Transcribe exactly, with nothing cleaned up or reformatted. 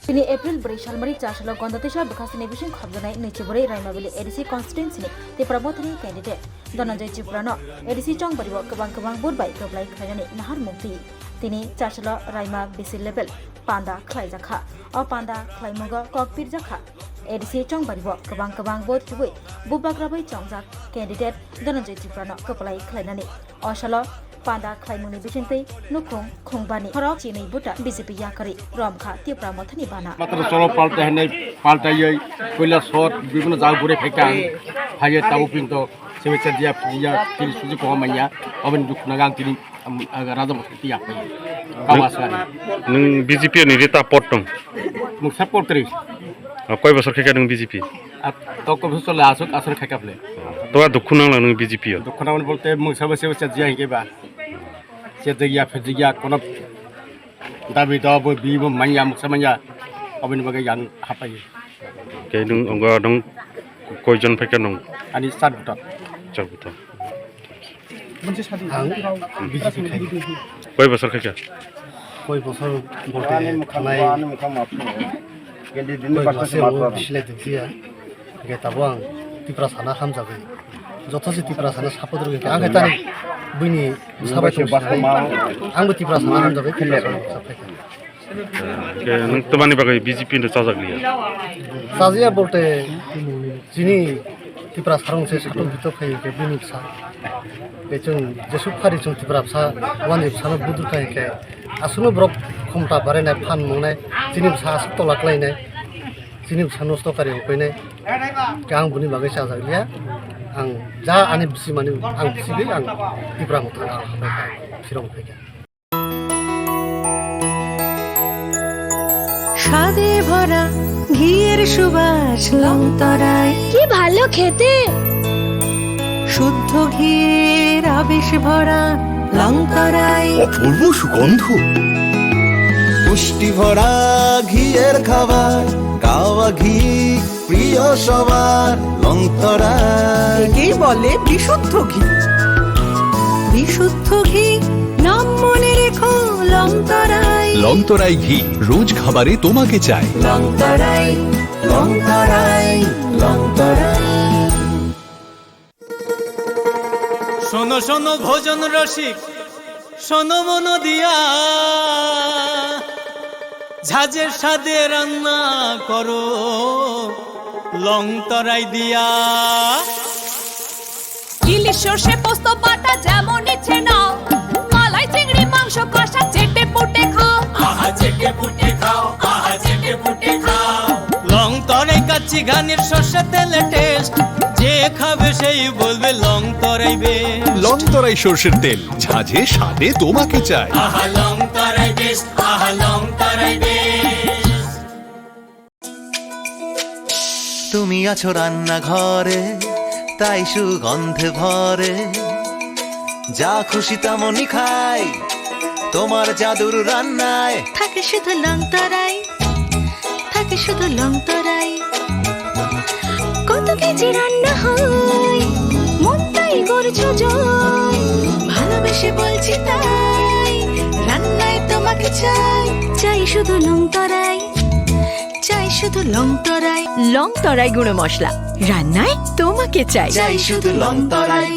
Tini April bwrwi salmari chasalo Gonda Tisa bwkhastini bising khopjaknai nwichibrwi Raimabili A D C constituency ni Tipra Mothani candidate Dhananjay Tripura no A D C chongbari o kwbang kwbang vote bai kwplai khlainani nahar mukti. Tini chasalo Raima B C level panda khlaijakha. O panda khlaimungo kok pirjakha. A D C chongbari o kwbang kwbang vote hiwi bubagra bai chongjak candidate Dhananjay Tripura no kwplai khlainani. O salo panda khlaimungni bisingtwi nukhung khungbani khorok chinwi buta B J P yakarwi romkha Tipra Mothani bana. Matra solo palta hwnwi paltaiwi koila sot bibino jao gure phaikha ang. Phaiwi tabuk pinto sebe chajiya phijiya tini suji koha manya oboni dukhu naga ang tini, um, aga raja mothai tiya phai. Kawa sari. Nwng B J P ni rita pot tong? Mungsa potri. Ah, koi bosor khe khe nwng B J P? Ah, toko bosor le asuk asur khai kaple. To a dukhu nang lang nwng B J P o? Dukhu nang bolte mungsa bose bose jiya hingke ba. Sia jiya phe jiya kono dabi do bo bi bo manya mungsa manya. Oboni bagai yang hapai. Khe nwng ongo nwng koi jon phai khe nwng? Ani sat buta. Sat buta. Ang B J P khai. Koi bosor khai kha? Koi bosor bolte thanai koi bosor o bislai tongsiya. Hingke tabuk ang Tiprasano hamjagwi. Joto se Tiprasano support rwgwi khe ang khe tani buini sabai tong. Angbo Tiprasano hamjagwi Tiprasano support khe. Hingke nwng tamani bagwi B J P no chajak liya? Chajiya bolte chini Tiprasarong se satok bitok khai hingke bini bwsa. Hingke chwng jesuk phari chwng Tiprasa wani bwsano budur khai hingke aswkno borok khumta barinai phan mongnai chini bwsa aswk tola khlainai. Chini bwsa nosto kari ongkhainai. Hingke ang buni bagwi chajak liya. Ang ja ani bisi mani ang bisi bai ang Tipra Motha ang habai kha, phirong khai kha. স্বাদে ভরা ঘিয়ের সুবাস লং তরাই। কি ভালো খেতে। শুদ্ধ ঘিয়ের আবেশ ভরা লং তরাই। অপূর্ব সুগন্ধ। পুষ্টি ভরা ঘিয়ের খাবার, কাওয়া ঘি প্রিয় সবার, লং তরাই। একেই বলে বিশুদ্ধ ঘি। বিশুদ্ধ ঘি, নাম মনে রেখো, লং তরাই। লং তরাই ঘি, রোজ খাবারে তোমাকে চাই। লং তরাই, লং তরাই, লং তরাই। শোনো শোনো ভোজন রসিক, শোনো মন দিয়া, ঝাঁঝের স্বাদে রান্না করো লং তরাই দিয়া। ইলিশ সর্ষে পোস্ত বাটা যেমন ইচ্ছে নাও, মালাই চিংড়ি মাংস কষা চেটে পুটে খাও। আহা চেটে পুটে খাও, আহা চেটে পুটে খাও। লং তরাই কাচ্চি ঘানির সর্ষে তেলে টেস্ট, যে খাবে সেই বলবে লং তরাই বেস্ট। লং তরাই সর্ষের তেল, ঝাঁঝে স্বাদে তোমাকে চাই। আহা লং তরাই বেস্ট, আহা লং তরাই বেস্ট। তুমি আছো রান্নাঘরে, তাই সুগন্ধে ভরে। যা খুশি তেমনই খাই, তোমার জাদুর রান্নায়। থাকে শুধু লং তরাই, থাকে শুধু লং তরাই। কত কেজি রান্না হয়, মনটাই করছো জয়। ভালোবেসে বলছি তাই, রান্নায় তোমাকে চাই। চাই শুধু লং তরাই, চাই শুধু লং তরাই। লং তরাই গুঁড়ো মশলা, রান্নায় তোমাকে চাই। চাই শুধু লং তরাই।